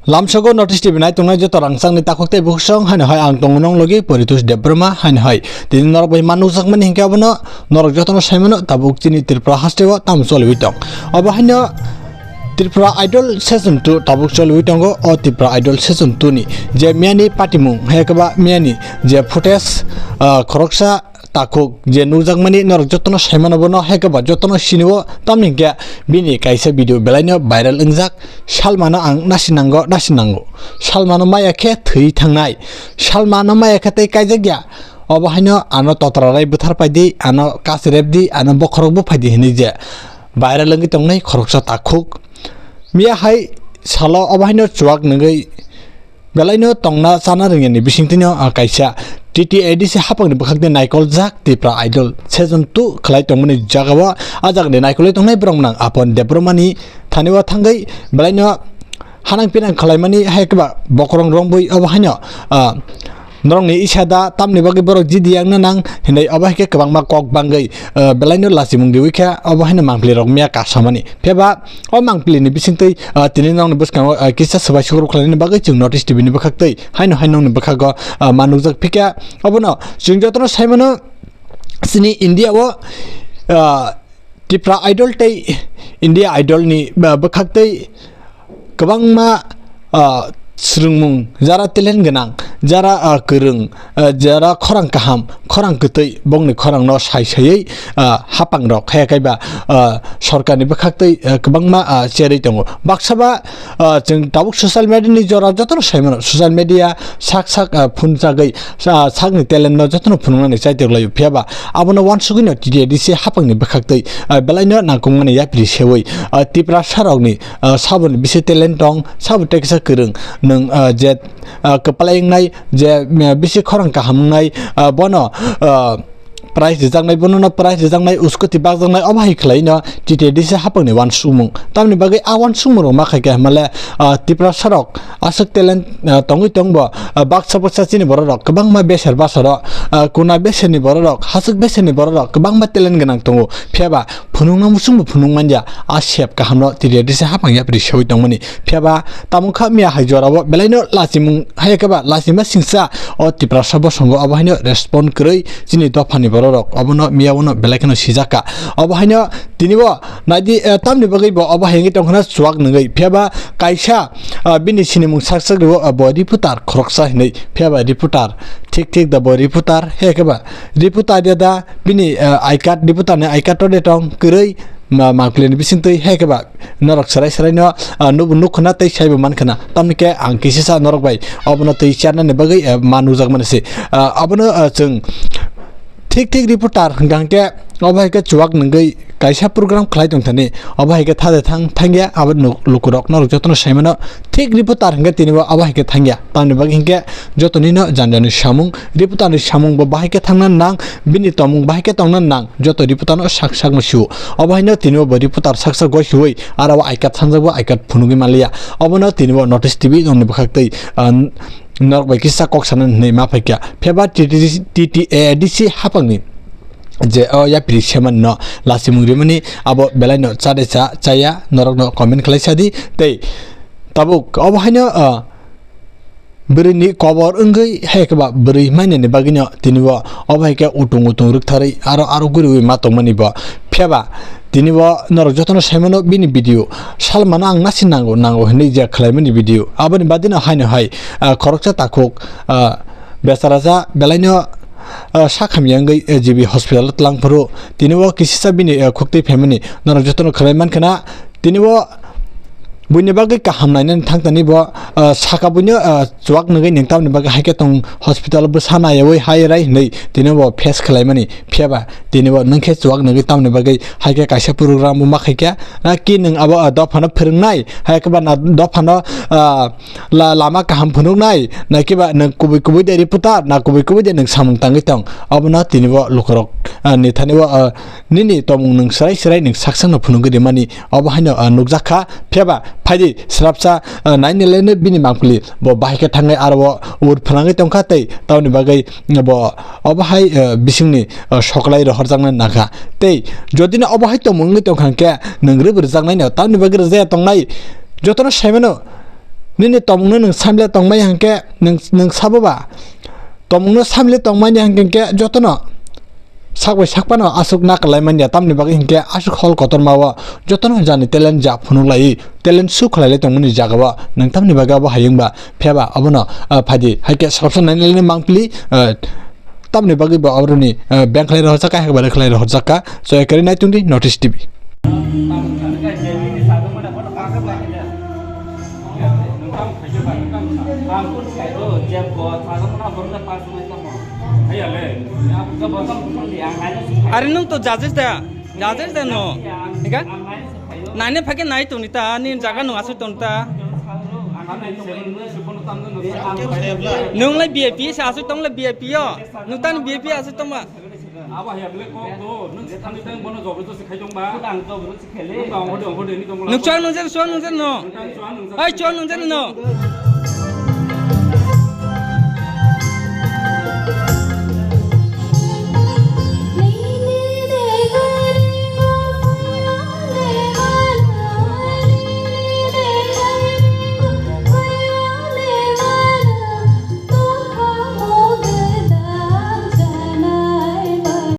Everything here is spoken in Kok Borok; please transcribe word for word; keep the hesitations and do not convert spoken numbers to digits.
Lamsogo North East T V nai tongnai joto rangchakni takhuk tei bukhusong haino hai ang tongo nong logi Poritos Debbarma haino hai. Tini norok bai ma nukjakmani hinkhe abono norok jotono saimano tabuk chini Tripura hasteo tamo choliwi tong. Obo haino Tripura Idol Season two tabuk choliwi tongo. O Tripura Idol Season two ni je miyani patimung, hai khe ba miyani je footage, ah, khoroksa takhuk je nukjakmani norok jotono saimano bono, hai khe ba jotono sinio, tamni hinkhe bini kaisa video belaino viral wngjak, "Salmano ang nasi nango, nasi nango. Salmano maya khe thwi thangnai. Salmano maya khe tei kaijakya. Obo haino ano totra rai bwthar paidi, ano kas repdi, ano bokhorok bo phaidi," hinwi je viral wngwi tongnai khoroksa takhuk. Miya hai salo obo haino chuak nungwi belaino tongna chana rwngyani bisingtwino, ah, kaisa T T A D C haphangni bwkhakni naikoljak Tripura Idol Season two khlai tongmani jagao, ah jagani naikolwi tongnai borok nang Apon Debbarmani thanio thangwi belaino hanang pinang khlaimani, hai khe ba bokhorok rwngwi obo haino, ah, norokni isa da tamni bagwi borok jidi yangna nang hinwi obo hai khe kwbangma kok bangwi, ah, belaino lachimung riwi khe obo haino mangpili rok miya kasamani. Phiya ba o mangpili ni bisingtwi, ah, tini nokni bwskango, ah, kisa swbai sukruk khlainani bagwi chwng North East T V ni bwkhaktwi haino hai nokni bwkhago, ah, ma nukjak phikya. Obono chwng jotono saimano chini India o, ah, Tripura Idol tei India Idol ni, ah, bwkhaktwi kwbangma, ah, swrwngmung, jara talent gwnang, jara, ah, kwrwng, ah, jara khorang kaham, khorang kwtwi, bongni khorangno sai saiwi, ah, hapangrok, haya kaiba, ah, sorkarni bwkhaktwi, ah, kwbangma, ah, cherwi tongo. Baksa ba, ah, chwng tabuk social media ni jora jotono saimano, social media sak sak, ah, phunchagwi, ah, sakni talent no jotono phunuknani chaitok laio. Phiya ba abono uansugwino T T A D C haphangni bwkhaktwi, ah, belaino nangkukmani yapri sewi, ah, Tiprasa rokni, ah, saboni bisi talent tong, sabo teksa kwrwng, nwng, ah, je, ah, kwplai wngnai, je, ah, bisi khorang kaham wngnai, ah, bono, ah, prize rijaknai, bono no prize rijaknai, uskoti bakjaknai, obo hai khlai no T T A D C haphangni uansukmung. Tamni bagwi a uansukmung rok ma khai khe hamale, ah, Tiprasa rok aswk talent, ah, tongwi tongbo, ah, baksa baksa chini borok rok kwbangma beser basaro, ah, kuna beserni borok rok, haswk beserni borok rok kwbangma talent gwnang tongo. Phiya ba phunukna muchungbo phunuk manya, a sep kahamno T T A D C haphang yapri sewi tongmani. Phiya ba tamo kha miya hai jorao belaino lachimung, hai khe ba lachima singsa o Tiprasa bosongo obo haino respond kwrwi chini dophani borok rok obono miya uno belai kheno sijak kha. Obo haino tini bo naidi, eh, tamni bagwi bo obo hai wngwi tongkhana chuak nungwi. Phiya ba kaisa, ah, bini sinimung sak sak rwo, ah, bo reporter khoroksa hinwi. Phiya ba reporter, thik thik da bo reporter, hai khe ba reporter ya da bini, ah, I card, reporter ni I card to de tong kwrwi ma, mangpili ni bisingtwi, hai khe ba norok serai serai no, ah, nubo nukkhana tei saibo mankhana. Tamni khe ang kisisa norok bai obono twi charnani bagwi, ah, ma nukjak mani se. Ah, abono, ah, chwng thik thik reporter hwnkha hwnkhe obo hai khe chuak nungwi kaisa program khlai tongthani, obo hai khe thade thang thangya abo nuk-, lukurok norok jotono saimano thik reporter hwnkhe tini bo obo hai khe thangya. Tamni bagwi hinkhe jotonino jani jani samung, reporter ni samung bo bahai khe thangna nang, bini tongmung bahai khe tongna nang, joto reporter no sak sak no sio. Obo haino tini bo reporter sak sak goi siwi aro bo I card sanjak bo I card phunugwi manliya. Obono tini bo North East T V nokni bwkhaktwi, ah, norok bai kisa kok sana hinwi ma phaikha. Phiya ba T T A D C haphangni je o yapri seman no lachimung rimani abo belai no chade cha chaya norok no comment khlai sadi tei tabuk obo haino, ah, bwrwi ni kobor wngwi hai khe ba bwrwi mainani bagwi no tini bo obo hai khe utung utung rwktharwi aro aro guriwi ma tongmani bo. Phiya ba tini bo norok jotono saimano bini video, "Salmano ang nasi nango nango," hinwi je khlaimani video. Aboni badino haino hai, ah, khoroksa takhuk, ah, bechara cha belaino, ah, sakhamya wngwi, ah, G B hospital o twlang phuru tini bo kisisa bini, ah, khuktwi phaimani norok jotono khlai mankha na. Tini bo buini bagwi kaham nainani thangtani bo, ah, saka buino, ah, chuak nugwi neng tamni bagwi hai khe tong hospital bwsa naiyawi hai rai hinwi tini bo face khlaimani. Phiya ba tini bo nung khe chuak nugwi tamni bagwi hai khe kaisa program bo ma khai khe, na ki nung abo, ah, dophano phwrwngnai, hai khe ba na dophano, ah, la-, lama kaham phunuknai, na ki ba nung kubui kubui de reporter, na kubui kubui de nung samung tangwi tong. Abono tini bo lukurok, ah, ni thani bo, ah, nini tongmung nung swrai swrai nung sak sakno phunugwi rimani. Obo haino, ah, nukjak kha. Phiya ba phaidi srapsa, ah, nainileno bini mangpili bo bahai khe thangnai aro bo ur phwnangwi tongkha tei tamoni bagwi bo obo hai, ah, bisingni, ah, soklai rohorjaknai nangkha. Tei jodi no obo hai tongmung wngwi tongkha hwnkhe nwng rwbw rwjaknaino tamoni bagwi rwjaya tongnai jotono saimano Nini tomungno nwng samle tongmai hwnkhe nwng, nwng sabo ba? Tomungno samle tongmani hwnkhe jotono sak bai sak phano aswk nakalai manya, tamni bagwi hwnkhe aswk hol kotorma o jotono jani talent ja phunuk lai, talent show khlai lai tongmani jaga o nwng tamni bagwi abo hayung ba? Phiya ba abono, ah, phaidi hai khe srapsa nai nai mangpili, ah, tamni bagwi bo aboroni, ah, beng khlai rohorjak kha, hai khe bai khlai rohorjak kha. So ekari nai tongdi North East T V. Are nwng to judges da, judges da no. Hingka? Nai ne phai khe nai tong ni ta, ni jaga nwng aswk tong ta. Nwng lai V I P se aswk tong lai V I P o. Nwng tani V I P aswk tong ba. Abo haya bele kok do, nwng se thani tang bono jobor josti khai tong ba. Ang jobor josti khele. Nwng ba ongkho de, ongkho de, ni tong la. Nwng chuang nwng jen, chuang nwng jen no. Nwng tang chuang nwng jen. Hai chuang nwng jen no.